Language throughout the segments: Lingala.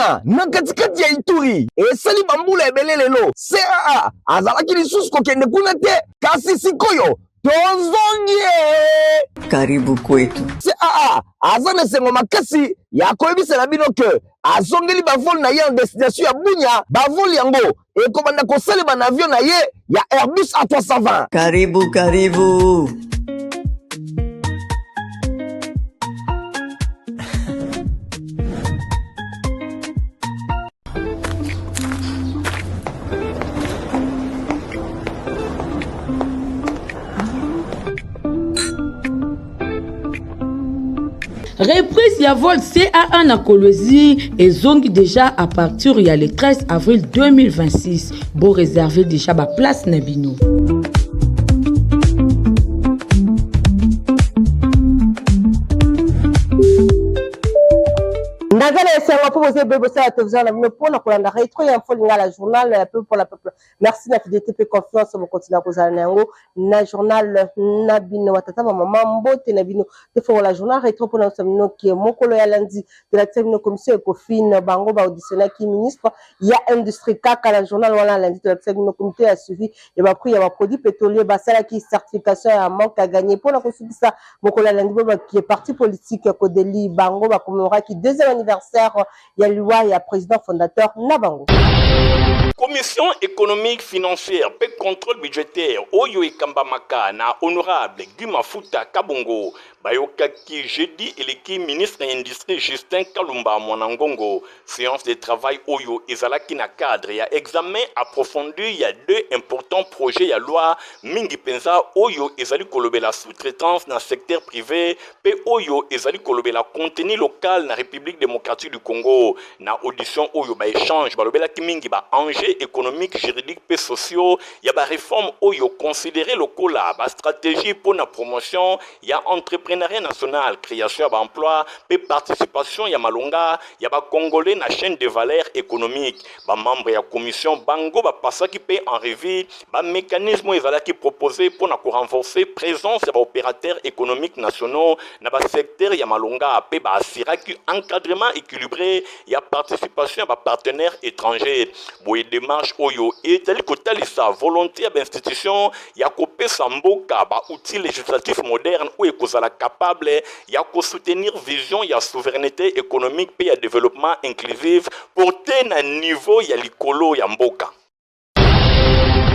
Bunia, na katikati ya Ituri, esali bambula ebele lelo CAA azalaki lisusu kokende kuna te, kasi sikoyo tozongi. Karibu kwetu. CAA aza na esengo makasi ya koyebisa na bino ke azongeli bavol na ye en destination ya Bunia. Bavol yango ekobanda kosalema na avion na ye ya Airbus A320. Karibu, karibu. Reprise ya vol CAA na Kolwezi ezongi déjà à partir ya le 13 avril 2026. Bo réserver déjà ba place na bino. Naza na esengo mpo boza ebele bosala television na bino mpo na kolanda Retro ya Info Lingala, journal ya peuple pour la peuple. Merci na fidélité mpe confiance bokontina kozala na yango na journal na bino. Batata, bamama, mbote na bino. Tofongola journal Retro mpona yosa bino ke mokolo ya lundi tolakisa bino commission Ecofin, bango baauditionnaki ministre ya industrie. Kaka na journal wana lundi, tolakisa bino comité ya suivi ya baprix ya baproduit pétrolier basalaki certification ya manque à gagner. Mpona kosukisa mokolo ya lundi, bobakie parti politique Kodeli, bango bakommémoraki deuxième anniversaire ya liwa ya président fondateur na bango. Commission économique, financière mpe contrôle budgétaire oyo ekambamaka na honorable Guy Mafuta Kabongo bayokaki jeudi eleki ministre ya industrie Justin Kalumba Mwanangongo. Séance de travail oyo ezalaki na cadre ya examen approfondi ya deux importants projets ya loi, mingi mpenza oyo ezali kolobela sous-traitance na secteur privé mpe oyo ezali kolobela contenu local na République démocratique du Congo. Na audition oyo, baéchange balobelaki mingi baenjeu économique, juridique mpe sociaux ya baréforme oyo considéré lokola bastratégie mpo na promotion ya entrepreneuriat national, création ya baemploi mpe participation ya malonga ya bacongolais na chaîne de valeur économique. Bamembre ya commission bango bapasaki mpe en revue bamécanisme oyo ezalaki proposé mpo na korenforcer présence ya baopérateur économique nationaux na basecteur ya malonga mpe baassuraki encadrement équilibré ya participation ya bapartenaire étranger. Boye démarche oyo ezali kotalisa volonté ya bainstitution ya kopesa mboka baoutil législatif moderne oyo ekozala capable ya kosoutenir vision ya souveraineté économique mpe ya développement inclusif porté na niveau ya likolo ya mboka.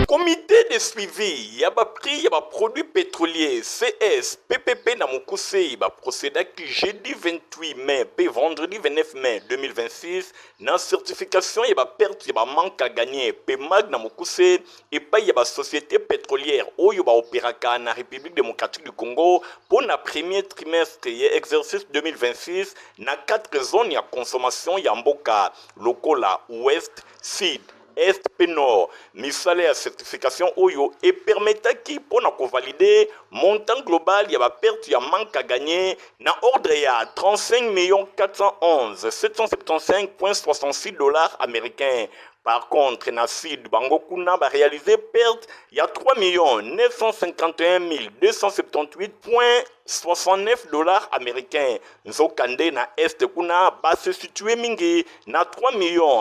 Comité de suivi ya baprix ya baproduit pétrolier, CSPPP na mokuse, baprocédaki jeudi 28 mai mpe vendredi 29 mai 2026 na certification ya baperte ya bamanque à gagner mpe MAG na mokuse epai ya basociété pétrolière oyo baopéraka na République démocratique du Congo mpo na premier trimestre ya exercice 2026 na quatre zones ya consommation ya mboka lokola ouest, sud, est mpe nord. Misala ya certification oyo epermetaki mpo na kovalider montant global ya baperte ya manque à gagner na ordre ya 35 411 775,66 dollars américains. Par contre, na sud, bango kuna baréaliser perte ya 3 951 278,69 dollars américains. Nzokande na est kuna base situé mingi na 3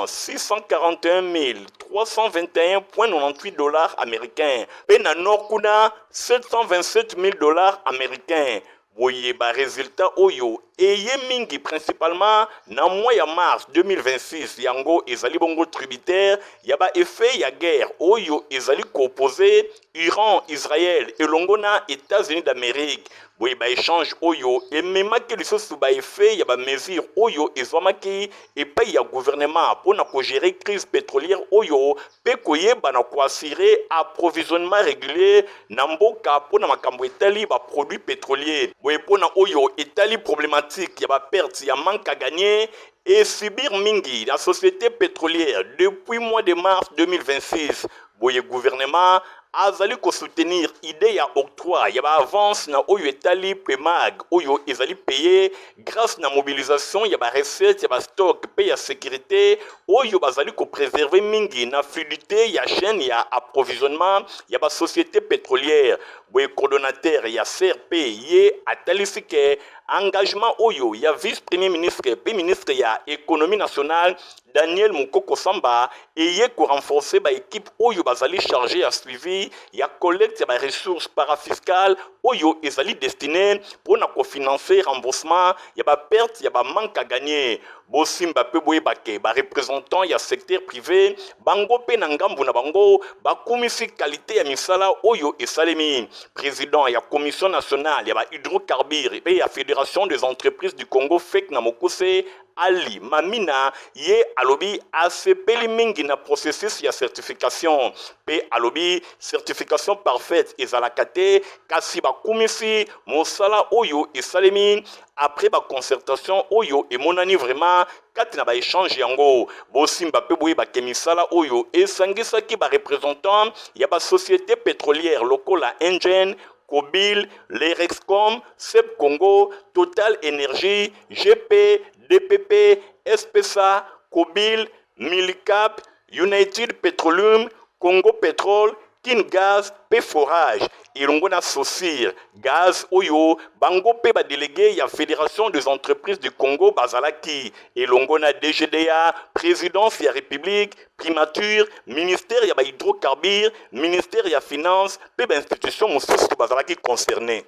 641 321,98 dollars américains mpe na nord kuna 727 000 dollars américains. Boye baresultat oyo eye mingi principalement na mois ya mars 2026, yango ezali bongo tributaire ya baeffet ya guerre oyo ezali koopposer Iran, Israël elongo na États-Unis d'Amérique. Boye baéchange oyo ememaki lisusu baeffet ya bamesure oyo ezwamaki epai ya gouvernement mpo na kogérer crise pétrolière oyo mpe koyeba na koassurer approvisionnement régulier na mboka mpo na makambo etali baproduit pétrolier. Boye mpo na oyo etali problématique ya baperte ya manque à gagner esubir mingi la société pétrolière depuis mois de mars 2026, boye gouvernement azali ko soutenir idee ya octroi ya ba avances na oyo etali Pemag oyo ezali paye grace na mobilisation ya ba recettes ya ba stocks pe ya securite oyo bazali ko preserver mingi na fluidite ya chaine ya approvisionnement ya ba societes petrolières. Boye coordonnateur ya CRP ye atalisi ke engagement oyo ya vice-premier ministre pe ministre ya Economie nationale Daniel Mukoko Samba eye ko renforcer ba equipes oyo bazali charger ya suivi ya collecte ya ba ressources parafiscales oyo ezali destine mpo na ko financer remboursement ya ba pertes ya ba manques à gagner. Bosimba mpe boyeba ke ba representants ya secteur prive bango mpe na ngambo na bango bakumisi qualite ya misala oyo esalemi. President ya Commission nationale ya ba hydrocarbures mpe ya Federation des entreprises du Congo, FEC na mokuse, Ali Mamina, ye alobi asepeli mingi na processus ya certification mpe alobi certification parfaite ezalaka te kasi bakumisi mosala oyo esalemi après ba concertation oyo emonani vraiment kati na ba echange yango. Bosimba mpe boyeba ke misala oyo esangisaki ba representants ya ba societes petrolières lokola Engen, Kobil, Lerexcom, Seb Congo, Total Energie, GP, DPP, SPSA, Kobil, Milicap, United Petroleum, Congo Petrol, Kin Gaz mpe Forage elongo na Socir Gaz oyo bango mpe ba delegues ya Federation des entreprises du Congo bazalaki elongo na DGDA, Presidence ya Republique, Primature, ministère ya ba hydrocarbures, ministère ya Finances mpe ba institutions mosusu bazalaki concernes.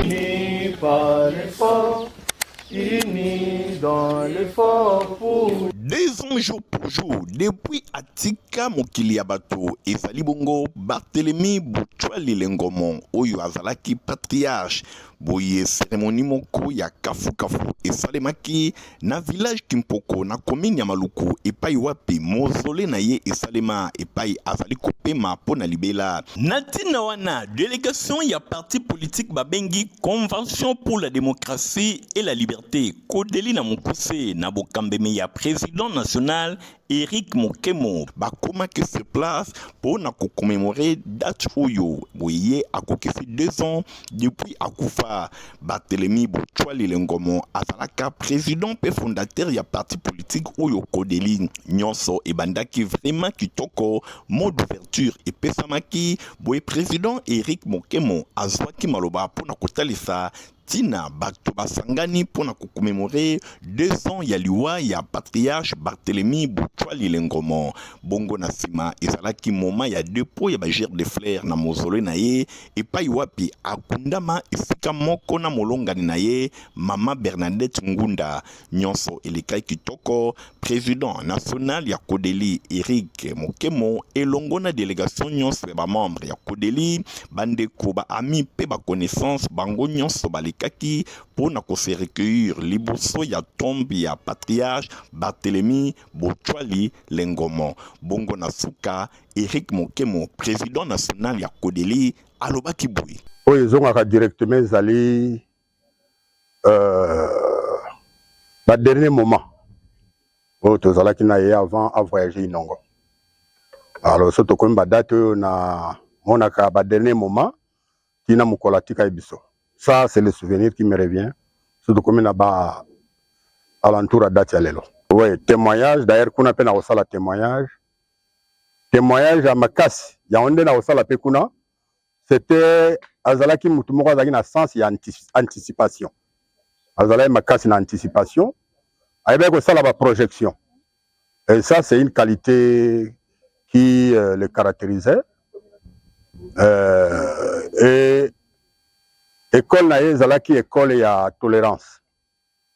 Unis par l'effort, unis dans l'effort pour. 2 ans jour pour jour depuis atika mokili ya bato ezali bongo Barthélemy Butshwali Lengomo oyo azalaki patriarche. Boye cérémonie moko ya kafukafu esalemaki na village Kimpoko na commune ya Maluku epai wapi mausolee na ye esalema epai azali kopema mpo na libela. Na ntina wana, delegation ya parti politique babengi Convention pour la democratie et la liberte, Codeli na mokuse, na bokambemi ya president national Eric Mokemo, bakomaki sur place mpo na ko commemorer date oyo boye ye akokisi 2 ans depuis akufa. Barthelemy Botshwali Lengomo azalaka president mpe fondateur ya parti politique oyo Codeli. Nionso ebandaki vraiment kitoko, mot d'ouverture epesamaki boye president Eric Mokemo azuaki maloba mpo na kotalisa Ntina bato basangani mpo na ko commemorer 2 ans ya liwa ya patriarche Barthelemy Butshwali Lengomo. Bongo na sima ezalaki moment ya depot ya ba gerbes de fleurs na mausolee na ye epayi wapi akundama esika moko na molongani na ye mama Bernadette Ngunda. Nionso elekaki kitoko, president national ya Codeli Eric Mokemo elongo na delegation nionso ya ba membres ya Codeli, ba ndeko, ba amis mpe ba connaissances bango nionso balekaki mpo na ko se recueillir liboso ya tombe ya patriarche Barthelemy Botshwali Lengomo. Bongo na suka, Eric Mokemo, president national ya Codeli alobaki boye. Oyo ezongaka directement ezali euh, ba dernier moment oyo tozalaki na ye avant a voyager Inongo. Alors so tokomi ba date oyo na monaka ba dernier moment tina mokolo atikaki biso. Ça c'est le souvenir qui me revient so tokomi na ba alentour ya date ya lelo. Oui, témoignage d'ailleurs kuna pe nakosala témoignage, témoignage ya makasi yango nde nakosala pe kuna. C'etait azalaki mutu moko azalaki na sens ya anticipation, azalaki makasi na anticipation, ayebaki kosala ba projection et ça c'est une qualité qui euh, le caractérisait euh, et école na ye ezalaki école ya tolérance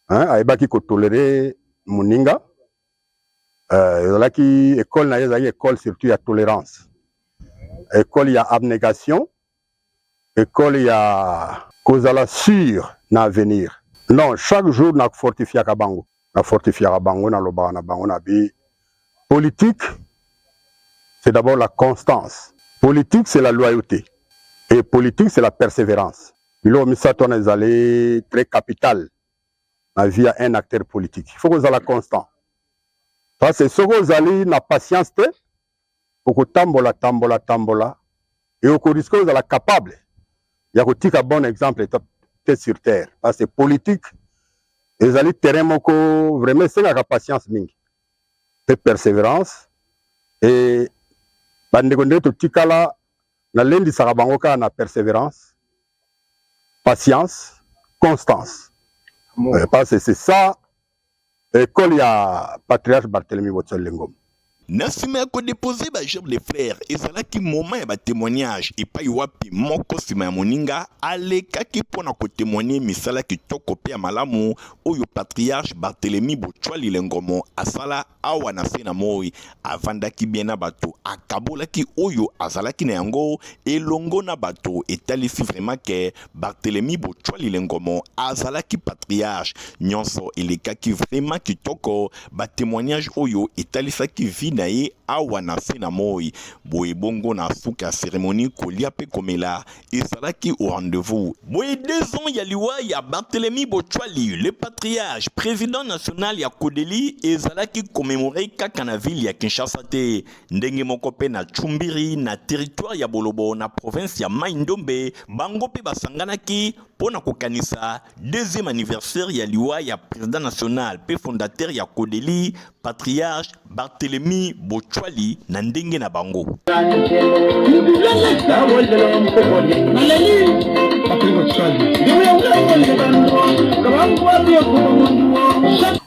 hein, ayebaki kotolerer moninga euh, ezalaki école na ye ezalaki école surtout ya tolérance, école ya abnégation, école ya kozala sûr na avenir. Non, chaque jour na fortifiaka bango, na fortifiaka bango, nalobaka na bango na bi politique c'est d'abord la constance, politique c'est la loyauté et politique c'est la persévérance. Biloko misato wana ezali très capital na vie ya un acteur politique. Il faut kozala constant parce que soki ozali na patience te, Okotambola tambola tambola et oko risquer ozala capable ya kotika bon exemple te sur terre parce que politique ezali terrain moko vraiment esengaka patience mingi pe perseverance et bandeko ndenge totikala nalendisaka bango kaka na perseverance, patience, constance parce que c'est ça Ecole ya patriarche Barthélemy Botsol Lengom. Na sima ya ko deposer ba gerbes de fleurs, ezalaki moment ya ba temoignages epayi wapi moko sima ya moninga alekaki mpo na ko temoigner misala kitoko mpe ya malamu oyo patriarche Barthélemy Botswali Lengomo asala awa na se na moyi. Avandaki bien na bato, akabolaki oyo azalaki na yango elongo na bato. Etalisi vraiment que Barthelemy Botswali Lengomo azalaki patriarche. Nionso elekaki vraiment kitoko, ba temoignages oyo etalisaki vie na ye awa na se na moyi. Boye bongo na suka ya ceremonie, kolia pe komela ezalaki au rendez-vous. Boye 2 ans ya liwa ya Barthelemy Botswali, le patriarche, president national ya Codeli ezalaki commemorer kaka na ville ya Kinshasa te. Ndenge moko mpe na Tshumbiri, na territoire ya Bolobo, na province ya Mai-Ndombe, bango mpe basanganaki mpo na kokanisa deuxième anniversaire ya liwa ya president national mpe fondateur ya Codeli, patriarche Barthelemy Botswali na ndenge na bango.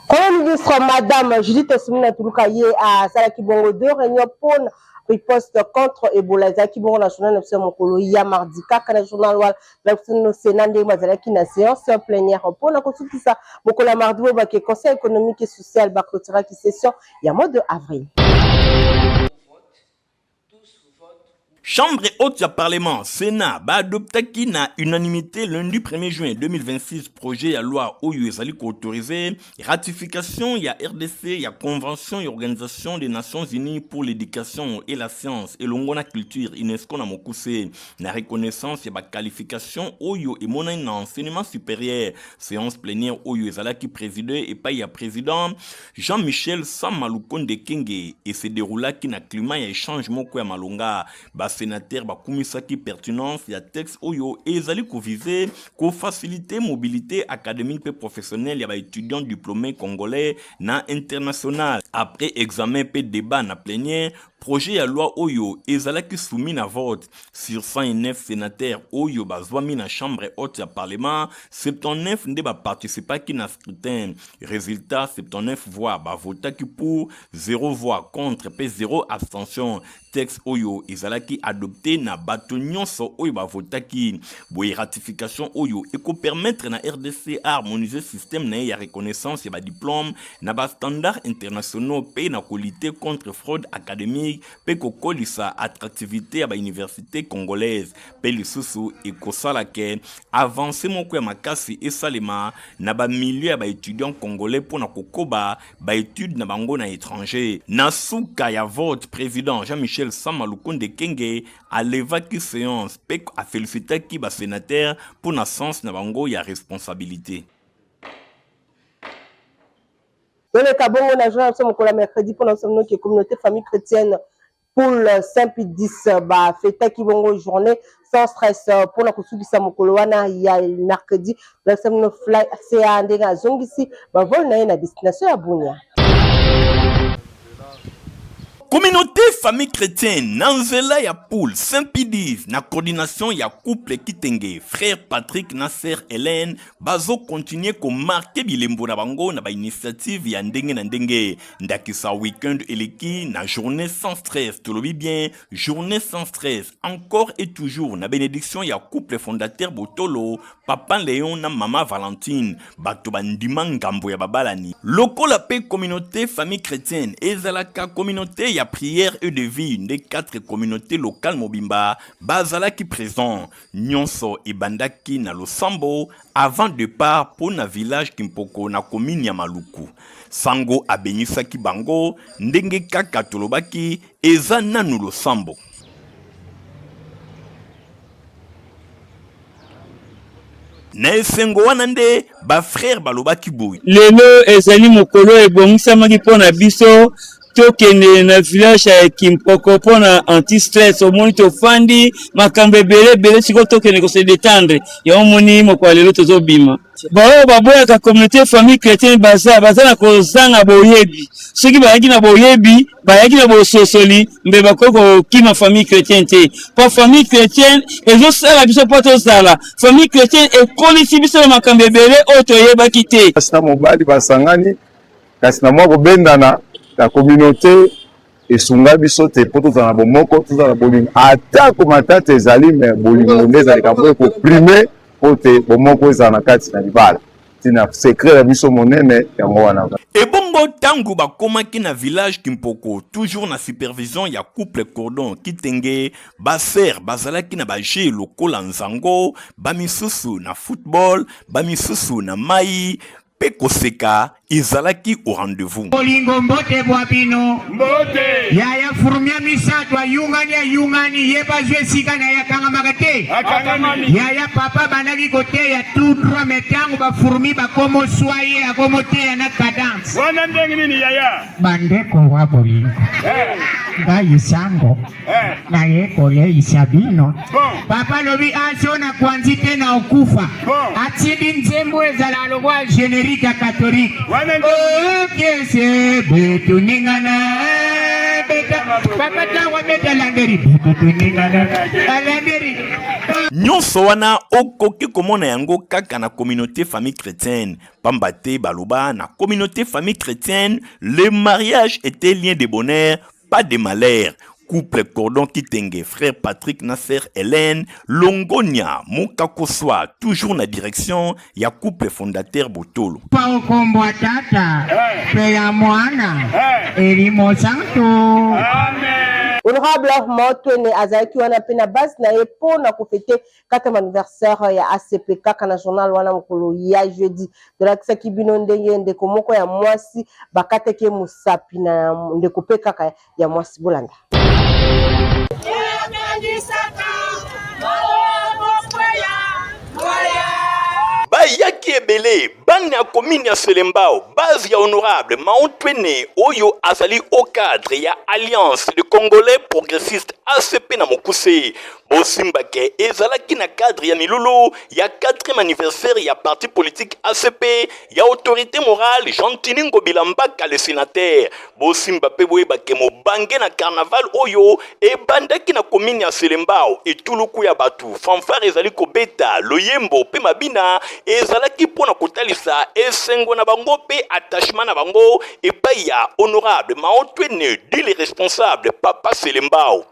Premier ministre Madame Judith Suminwa Tuluka ye asalaki bongo deux réunions mpona riposte contre Ebola ezalaki bongo na journal na biso ya mokolo ya mardi kaka na journal wana na Sénat ndenge bazalaki na séance plénière mpona kosukisa mokolo ya mardi oyo bake conseil économique et social baclôturaki session ya mois de avril. Chambre haute ya parlement, Senat, ba adoptaki na unanimite lundi 1er juin 2026 projet ya loi oyo ezali ko autoriser ratification ya rdc ya Convention ya Organisation des Nations Unies pour l'Education et la Science elongo na Culture, UNESCO na mokuse, na reconnaissance ya ba qualifications oyo emonani na enseignement supérieur. Seance plenière oyo ezalaki presidee epayi ya president Jean-Michel Sama Lukonde Kenge e se deroulaki na climat ya echange moko ya malonga. Ba senateurs bakumisaki pertinence ya texte oyo ezali ko viser ko faciliter mobilite academique mpe professionnelle ya ba etudiants diplomes congolais na international. Après examen mpe debat na plenière, projet ya loi oyo ezalaki soumis na vote. Sur 109 senateurs oyo bazwami na chambre haute ya parlement, 79 nde ba participaki na scrutin. Resultat, 79 voix bavotaki pour, 0 voix contre mpe 0 abstention. Texte oyo ezalaki adopte na bato nyonso oyo bavotaki. Boye ratification oyo eko permettre na rdc a harmoniser système na ye ya reconnaissance ya ba diplomes na ba standards internationaux mpe na ko lutter contre fraude academique mpe kokolisa attractivite ya ba universites congolaises mpe lisusu ekosala ke avance moko ya makasi esalema na ba milieu ya ba etudiants congolais mpo na kokoba ba etudes na bango na etranger. Na suka ya vote, president Jean-Michel Sama Lukonde Kyenge alevaki seance mpe afelicitaki ba senateurs mpo na sens na bango ya responsabilite. Toleka bongo na journal na biso mokolo ya mercredi mpo na biso noki communauté famille chrétienne poule Saint Pie X ba fetaki bongo journée sans stress mpo na kosukisa mokolo wana ya mercredi. Tolakisa bino fly CA ndenge azongisi ba vol na ye na destination ya Bunia. Communauté famille chrétienne na nzela ya poule Saint Pie X na coordination ya couple Kitenge frère Patrick na sœur Hélène bazo continuer ko marquer bilembo na bango na ba initiative ya ndenge na ndenge, ndakisa week-end eleki na journée sans stress, tolobi bien journée sans stress encore et toujours na benediction ya couple fondateur Botolo, papa Leon na mama Valentine, bato bandima ngambo ya babalani. Lokola pe communauté famille chrétienne ezalaka communauté ya prière et de vie nde 4 communautés locales mobimba bazalaki present. Nionso ebandaki na losambo avant depart po na village Kimpoko na commune ya Maluku. Sango abenisaki bango ndenge kaka tolobaki eza nanu losambo. Na esengo wana nde ba frères balobaki boye. Lelo ezali mokolo ebongisamaki mpo na biso. Tokende na village ya Kimpoko mpo na anti stress. Omoni tofandi makambo ebele ebele, sikoyo tokende ko se detendre. Yango omoni mokolo ya lelo tozobima. Baoyo baboyaka communauté famille chrétienne baza baza na kozanga boyebi. Soki bayaki na boyebi, bayaki na bososoli, mbe bakoki kokima famille chrétienne te. Mpo famille chrétienne ezosala biso mpo tozala famille chrétienne, ekolisi biso na makambo ebele oyo toyebaki te. Mwasi na mobali basangani, kasi na mwa kobendana ya communauté esunga biso te mpo tozala na bomoko, tozala na bolingo. Atako matata ezali, me bolingo nde ezali likambo ekoprime mpo te bomoko ezala na kati na libala. Ntina secret na biso monene yango wana. Ebongo tangu bakomaki na village Kimpoko toujours na supervision ya couple Cordon Kitenge, ba sœurs bazalaki na ba jeux lokola nzango, ba misusu na football, ba misusu na mayi pe koseka ezalaki au rendez-vous. Bolingo mbote bwa bino. Mbote. Yaya furumia misato ayungani ayungani ye bazwi esika na ye akangamaka te. Akangamami. Yaya papa bandaki koteya tout droit mais tango ba furumi bakomo swa ye akomoteya na cadence. Wana ndenge nini yaya? Bandeko wa bolingo. Eh. Ngai sango. Eh. Naye koleisa bino. Bon. Papa alobi aso na kwanzi te na okufa. Bon. Atindi nzembo ezala lokola generique ya catholique. Wana Okese betu ningana beta. Papa tango abeta landeri betu ningana alanderi. Nyonso wana okoki komona yango kaka na communauté famille chrétienne, pamba te baloba na communauté famille chrétienne le mariage était lien de bonheur pas de malheur. Couple Cordon Kitenge, frère Patrick na sœur Hélène, Longonia, Mokakoswa, toujours na direction ya couple fondateur Botolo. Pa okombo ya tata pe ya mwana elimo santu. Honorable Motwene azalaki wana mpe na base na ye mpo na kofete 4e anniversaire ya ACP. Kaka na journal wana mokolo ya jeudi, tolakisaki bino ndenge ndeko moko ya mwasi bakataki ye mosapi na ndeko mpe kaka ya mwasi. Bolanda. Bayaki ebele bana ya commune ya Selembao, base ya honorable Maotwene oyo azali au cadre ya Alliance de Congolais Progressiste ACP na mokuse. Bosimba ke ezalaki na cadre ya milulu ya 4e anniversaire ya parti politique ACP ya autorité morale Gentiny Ngobila Mbaka le sénateur. Bosimba pe boyeba ke mobange na carnaval oyo ebandaki na commune ya Selembao, etuluku ya batu, fanfare ezali kobeta loyembo pe mabina ezalaki mpo na kotalisa esengo na bango pe attachement na bango epai ya honorable Maotwene dit le responsable papa Selembao.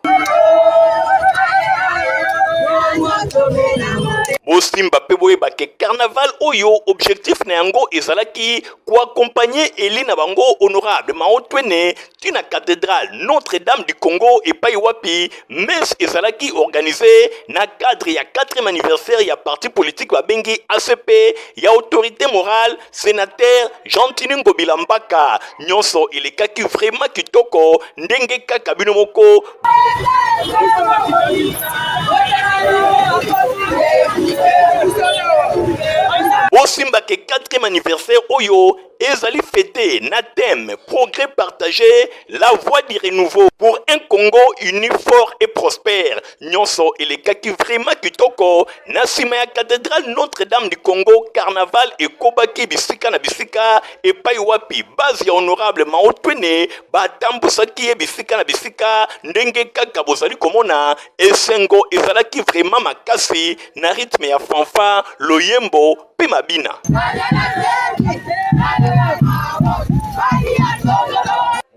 Bosimba pe boyeba ke carnaval oyo objectif na yango ezalaki koaccompagner eli na bango honorable Maotwene ti na cathédrale Notre-Dame du Congo epai wapi messe ezalaki organisée na cadre ya 4e anniversaire ya parti politique babengi ACP ya autorité morale Senateur Gentiny Ngobila Mbaka. Nyonso elekaki vraiment kitoko ndenge kaka bino moko. Bosimba ke 4e anniversaire oyo ezali fete na thème progrès partagé, la voie du renouveau pour un Congo uni, fort et prospère. Nyonso elekaki vraiment kitoko. Na sima ya cathédrale Notre-Dame du Congo, carnaval ekobaki bisika na bisika epai wapi base ya honorable Mao Twene batambusaki ye bisika na bisika. Ndenge kaka bozali komona, esengo ezalaki vraiment makasi na rythme ya fanfare, loyembo mpe mabina.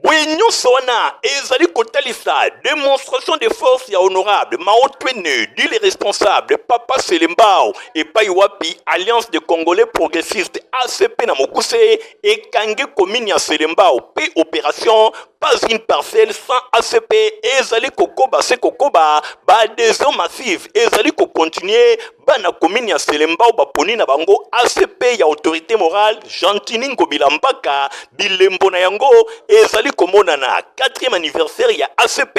Boye nyonso wana ezali kotalisa demonstration de force ya honorable Mao Twene dit le responsable Papa Selembao epai wapi Alliance des Congolais Progressistes ACP na mokuse ekangi commune ya Selembao mpe opération pas une parcelle sans ACP ezali kokoba se kokoba, ba adhesion massive ezali kocontinue. Bana commune ya Selembao baponi na bango ACP ya autorité morale Gentiny Ngobila Mbaka, bilembo na yango ezali ko komonana. 4e anniversaire ya ACP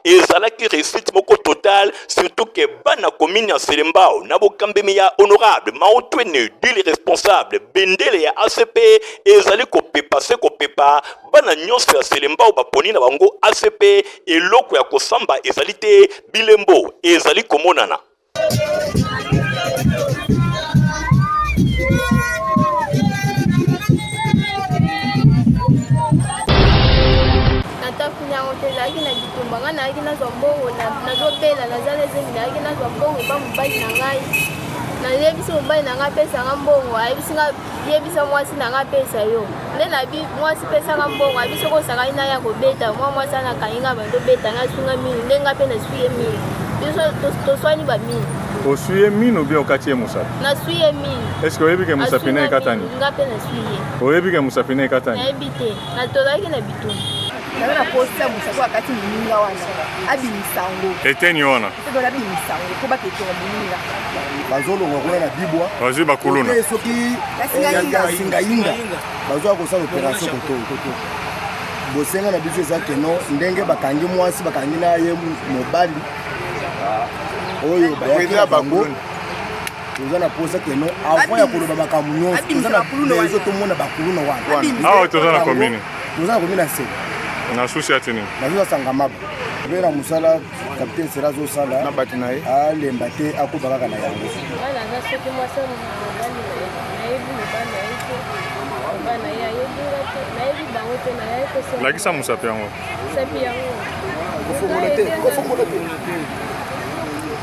ezalaki réussite moko totale, surtout que bana commune ya Selembao na bokambemi ya honorable Maotwene dile responsable bendele ya ACP ezali kopepa se kopepa. Bana nyonso ya Selembao baponi na bango ACP, eloko ya kosamba ezali te, bilembo ezali komonana. Natafuni yango te, ezalaki na bitumba. Ngai nayaki nazwa mbongo, nazobela, naza na zemi, nayaki nazwa mbongo epa mobali na ngai. Nayebisi mobali na ngai apesa nga mbongo, ayebisi nga yebisa mwasi na ngai apesa yo. Nde nabi mwasi pesa nga mbongo, abi soki osakani na ye akobeta. Mwa mwasi wana akangi nga bando beta nga, aswi nga minu, nde nga mpe naswi ye minu. Biso toswani ba minu. Oswi ye minu bien okati ye mosapi? Naswi ye minu. Est ce que oyebi ke mosapi na ekatani? Nga mpe naswi ye. Oyebi ke mosapi na ekatani? Nayebi te. Na tozalaki na bitumba. Naza na posa mosapi akati moninga wana abimisa yango. Eteni wana. Eteni wana abimisa yango mpo baketonga moninga. Bazolongwa kuna na bibwa. Bazwi bakuluna. Te soki ya singainga bazwa kosala operation koto. Bosenga na biso eza keno ndenge bakangi mwasi bakangi na ye mobali oyo bayaki na bango toza na posa keno avant ya koloba makambo nyonso toza na besoin tomona bakuluna wana. Awa toza na commune. Toza na commune ya Nsele. Na susi ya tini. Na susi ya Sangamaba. Mpe na mosala capitaine Sera azosala na bato na ye alemba te akoba kaka na yango. Ngai naza soki mwasi ya mobali nayebi mobali na ye te mobali na ye ayebi nga te nayebi bango te nayebi kosenga. Lakisa mosapi yango. Mosapi yango. Kofongola te, kofongola te.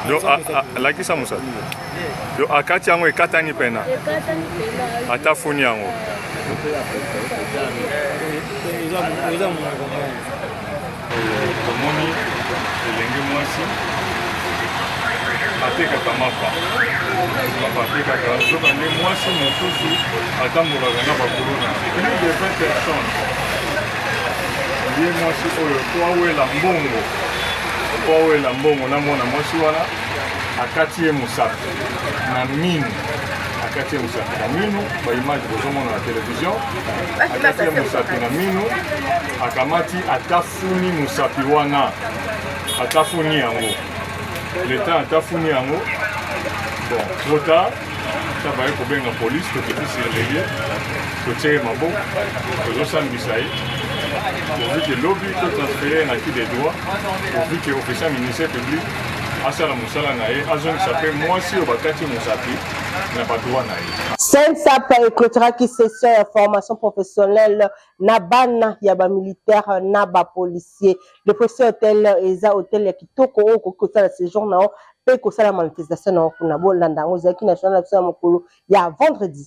Yo lakisa mosapi. Yo akati yango ekatani pena. Ekatani pena. Ata funi yango. Tomoni elenge mwasi atekaka mapa mapa atekaka, nzoka nde mwasi mosusu atambolaka na bakuluna plus de 20 personnes. Ye mwasi oyo po awela mbongo, po awela mbongo na mwana mwasi wana akati ye mosapi na minu, akati ye mosapi na minu. Ba image bozomona na television, akati ye mosapi na minu, akamati atafuni mosapi wana, atafuni yango leta atafuni yango. Bon, trop tard, ta baye kobenga police, tokiti sur les lieux, totie ye maboko, tozosambisa ye pourvu que lobi totransfere na qui de droit, pourvu que officier ministère public asala mosala na ye, azongisa mpe mwasi oyo bakati mosapi na badroit na ye. CNSAP ecloturaki session ya formation professionnelle na bana ya ba militaires na ba policiers. Le Precieux Hotel eza hotel ya kitoko oyo okoki kosala sejour na yo mpe kosala manifestation na yo kuna. Bolanda yango, ezalaki na journal na biso ya mokolo ya vendredi.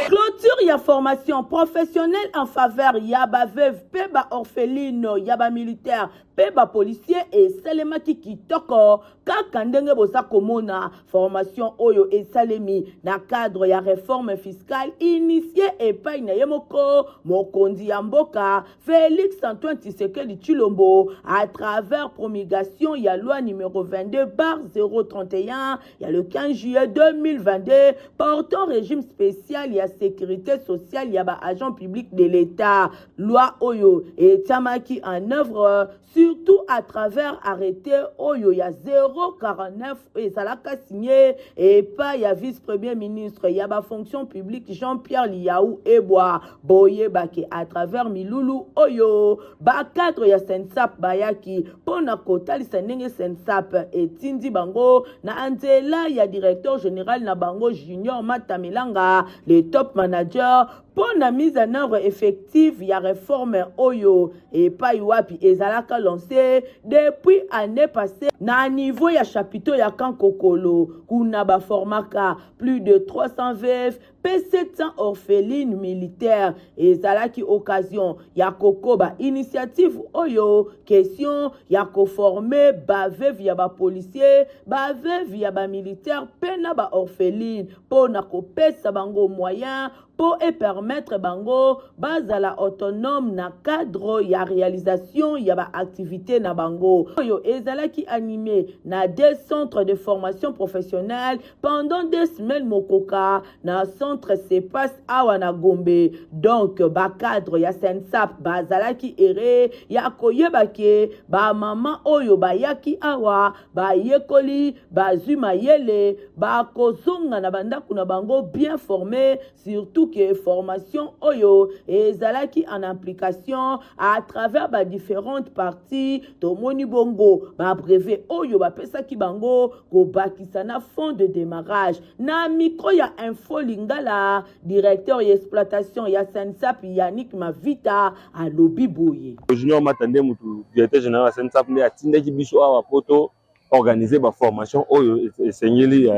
Clôture ya formation professionnelle en faveur ya ba veuve pe ba orpheline ya ba militaire pe ba policier esalemaki kitoko kaka ndenge boza komona. Formation oyo esalemi na cadre ya reforme fiscale initie epai na ye moko mokonzi ya mboka Felix Antoine Tshisekedi Tshilombo à travers promulgation ya loi numéro 22 bar 031 ya le 15 juillet 2022 portant régime spécial ya sécurité sociale ya ba agents publics de l'État. Loi oyo etiamaki en œuvre surtout à travers arrêté oyo ya 049 ezalaka signé epai ya vice-premier ministre ya ba fonction publique Jean-Pierre Liyaou Ebwa. Boyebake à travers milulu oyo ba cadre ya CNSAP bayaki mpo na kotalisa ndenge CNSAP etindi bango na nzela ya directeur général na bango Junior Matamelanga, le top manager, mpo na mise en œuvre effective ya reforme oyo epai wapi ezalaka lancé depuis année passée na niveau ya chapiteau ya Camp Kokolo. Kuna baformaka plus de 300 veuves mpe 700 orphelines militaires. Ezalaki occasion ya kokoba initiative oyo question ya koforme ba veuves ya ba policiers, ba veuves ya ba militaires mpe na ba orphelines mpo na kopesa bango moyen mpo e permettre bango bazala autonome na cadre ya realisation ya ba activites na bango. Oyo ezalaki anime na deux centres de formation professionnelle pendant deux semaines mokoka na centre. rencontre se passe awa na Gombe. Donc ba cadre ya CNSAP bazalaki ere ya koyeba ke ba mama oyo bayaki awa bayekoli, bazwi mayele, bakozonga na bandako na bango bien forme, surtout que formation oyo ezalaki en application à travers ba différentes parties. Tomoni bongo ba brevet oyo bapesaki bango kobakisa na fonds de démarrage. Na micro ya Info Lingala, directeur ya exploitation ya CNSAP Yannick Mavita alobi boye. Junior Mata nde mutu directeur général ya CNSAP nde atindaki biso awa po to organiser ba formation oyo esengeli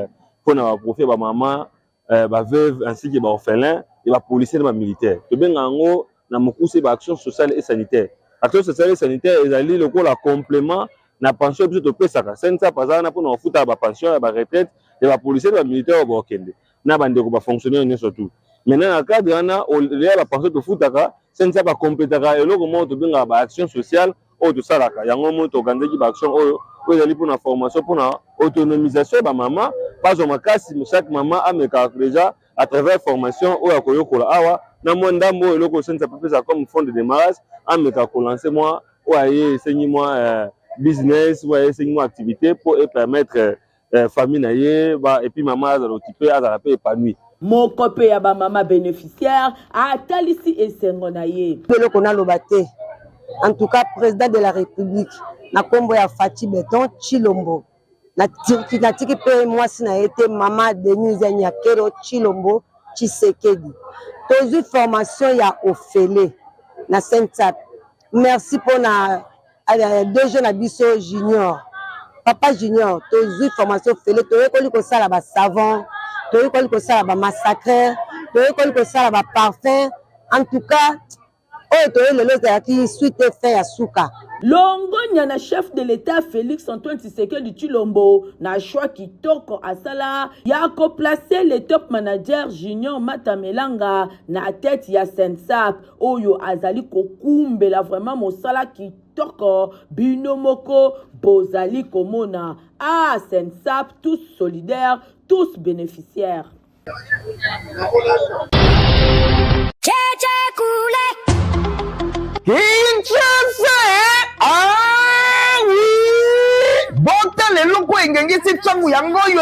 mpo na ba profit ya ba mama, ba veuve ainsi que ba orphelins et ba policiers na ba militaires. Tobenga yango na mokuse ba action sociale et sanitaire. Action sociale et sanitaire ezali lokola complément na pension biso topesaka. CNSAP aza wana mpona kofuta ba pension ya ba retraite ya ba policiers na ba militaires oyo bakokende na bandeko ba fonctionnaires nyonso tout. Maintenant na cadre wana au-delà ya ba pension tofutaka, CNSAP akompletaka eloko moko tobengaka ba action sociale oyo tosalaka. Yango moko toorganisaki ba action oyo oyo ezali mpona formation, mpona autonomisation ya ba mama, bazwa makasi, chaque mama amekaka déjà à travers formation oyo akoyokola awa na mwa ndambo oyo eloko CNSAP apesaka comme fonds de démarrage, ameka kolancer mwa oyo aye esengi mwa business oyo aye esengi mwa activité mpo e permettre famille na ye ba, et puis mama azala occupé, azala mpe épanoui. Moko mpe ya bamama bénéficiaire atalisi esengo na ye. Eloko naloba te, en tout cas président de la République na nkombo ya Fatshi Béton Tshilombo, natiki mpe mwasi na ye te, mama Denise Nyakero Tshilombo Tshisekedi. Tozwi formation ya ofele na CNSAP. Merci mpona DG na biso Junior, papa Junior. Tozwi formation ofele, toyekoli kosala basavon, toyekoli kosala bamassacre, toyekoli kosala baparfum. En tout cas oyo toye lelo ezalaki suite fin ya suka. Longonya na chef de l'État Félix Antoine Tshisekedi Tshilombo na choix kitoko asala ya koplacer le top manager Junior Mata Melanga na tête ya CNSAP oyo azali kokumbela vraiment mosala kitoko. Bino moko bozali komona a CNSAP tous solidaires, tous bénéficiaires. Kinshasa, ah oui, botala eloko engengisi ntango yango oyo,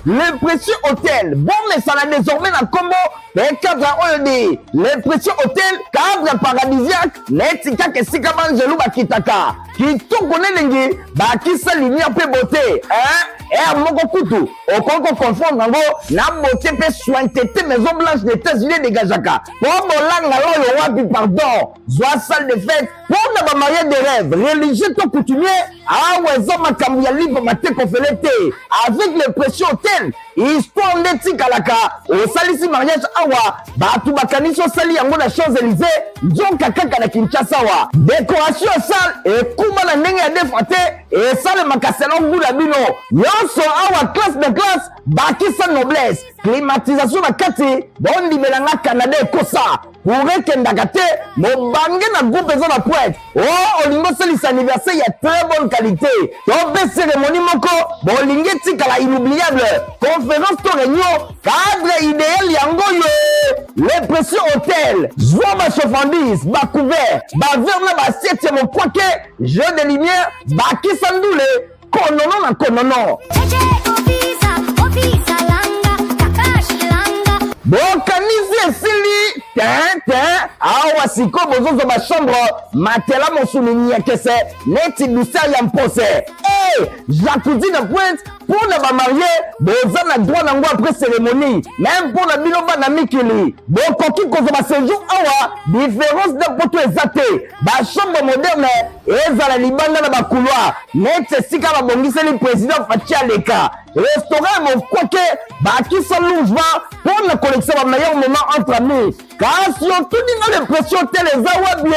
Le Précieux Hôtel. Bomesana désormais na nkombo mpe cadre oyo de Le Précieux Hôtel, cadre paradisiaque neti kaka esika banzelu bakitaka. Kitoko nelengi, bakisa lumière mpe beauté, hein? Air moko kutu okoki koconfondre yango na beauté mpe sointete Maison Blanche des États-Unis dégageaka mpo bolanga oyo wapi. Pardon, zwa salle de fête mpo na bamariage de rêve, religieux to coutumier. Awa eza makambo ya libre mateko fele te. Avec Le Précieux Hôtel, histoire nde tikalaka. Osalisi mariage awa, bato bakanisi osali yango na Champs-Élysées, nzoka kaka na Kinshasa awa. Décoration ya salle ekuma na ndenge ya defa te, esalemaka selon goût na bino nyonso. Awa classe de classe, bakisa noblesse, climatisation na kati. Bondimelanga, Canada ekosa courant ekendaka te. Mobange na groupe eza na pointe o olingi osalisa anniversaire ya très bonne qualité to mpe cérémonie moko bolingi etikala inoubliable, conférence to réunion, cadre idéal yango oyo, Le Précieux Hôtel. Zwa bachauffandise, bacouvert, baverre na baassiette ya mokwake, jeu de lumière, bakisa ndule konono na konono. Bokanisi esili te te. Awa sikoyo bozozwa bachambre, matela mosuni nyekese neti douceur ya mpose e jacuzzi na pointe. Mpo na bamarie, boza na droit nango après cérémonie. Même mpo na bino bana mikili, bokoki kozwa baséjour awa. Différence na poto eza te. Bachambre moderne, ezala libanda na bacouloir neti esika babongiseli président Fatshi aleka. Restaurant ya mokwake, bakisa lounge bar mpo na kolekisa bameilleur moment entre amis. Kasi otuni nga, Le Précieux Hôtel eza wapi?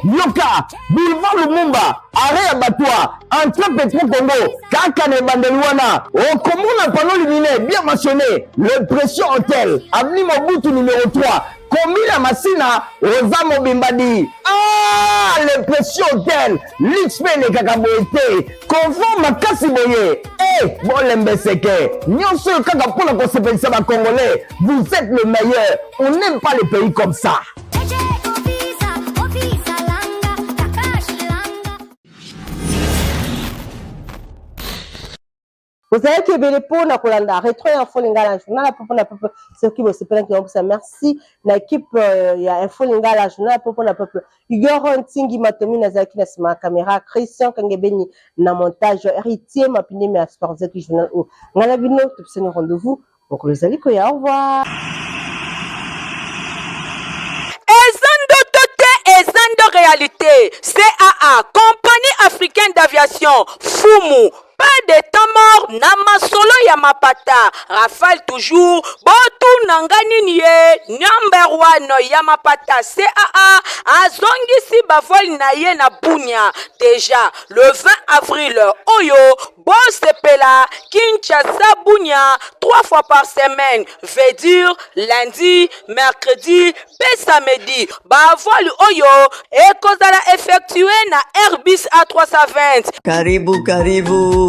Yoka, boulevard Lumumba, arrêt ya batwa, entrée Petro Congo, kaka na ebandeli wana okomona panneau lumineux bien mentionné Le Précieux Hôtel, avenue Mobutu numéro 3, commune ya Masina. Oza mobimba di ah! Ah, l'impression hôtel luxe mpe elekaka boye te confort makasi boye e eh, bolembeseke nyonso oyo kaka mpo na kosepelisa bacongolais. Vous êtes le meilleur, on n'aime pas les pays comme ça. Bozalaki ebele mpo na kolanda Retro Info Lingala, journal ya popo na peuple. Soki bosepelaki yango, pesa merci na équipe ya Info Lingala, journal ya popo na peuple. Igor Ntingi Matomi nazalaki na nsima ya caméra, Christian Kangebeni na montage, Héritier Mapindemi ya supervisaki journal oyo. Ngai na bino topesani rendez-vous mokolo ezali koya. Au revoir. Eza ndoto te, eza nde realite. CAA, Compagnie Africaine d'Aviation, Fumu, pas de temps mort na masolo ya mapata. Rafale toujours, botuna nga nini ye number one ya mapata. CAA azongisi bavol na ye na Bunia déjà le 20 avril oyo. Bosepela Kinshasa Bunia 3 fois par semaine, veut dire lundi, mercredi pe samedi. Ba vol oyo ekozala effectue na Airbus A320. Karibu, karibu.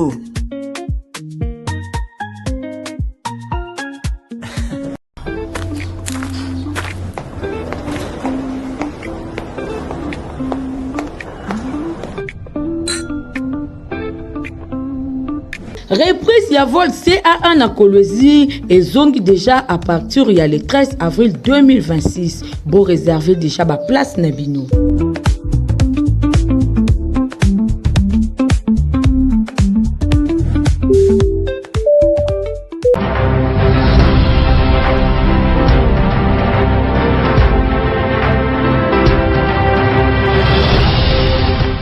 Reprise ya vol CAA na Kolwezi ezongi déjà à partir ya le 13 avril 2026. Bo réserver déjà ba place na bino.